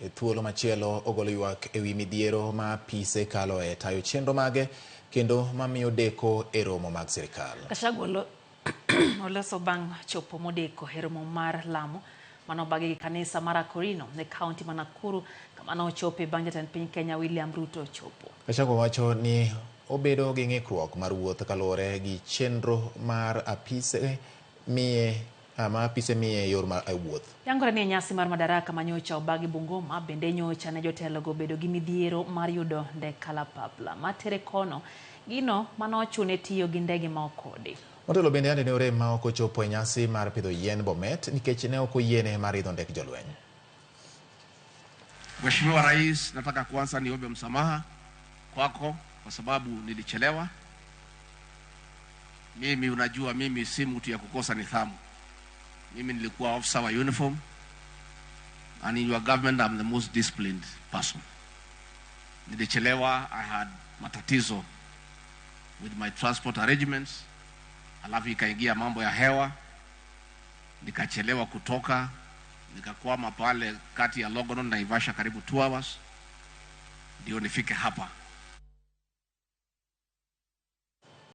E thuolo machielo ogolo ywak ewi midhiero ma apise kalo e tayo chenro mage kendo mamiyo deko e romo mag sirikal. Gachagua oloso bang' chopo modeko e romo mar lamo manobagi gi kanisa mar Akorino e kaunti ma Nakuru kama nochope bang' jatend piny Kenya William Ruto chopo. Gachagua wacho ni obedo gi ng'ikruok mar wuoth kaluwore gi chenro mar apise miye ma apise miye yor mar wuoth. Yangore ni e nyasi mar Madaraka manyocha obagi Bungoma bende nyocha ne jotelogo obedo gi midhiero mar yudo ndek kalapapla matere kono gino manochune tiyo gi ndege ma okodi. Motelo bende yande ne orem ma ok ochopo e nyasi mar pidho yien Bomet nikech ne ok oyiene mar idho ndek jolweny. Mheshimiwa Rais, nataka kwanza niombe msamaha kwako kwa sababu nilichelewa. Mimi unajua, mimi si mtu ya kukosa nidhamu. Mimi nilikuwa officer wa uniform and in your government I'm the most disciplined person. Nilichelewa, I had matatizo with my transport arrangements, alafu ikaingia mambo ya hewa, nikachelewa kutoka, nikakwama pale kati ya Longonot na Naivasha karibu 2 hours ndio nifike hapa.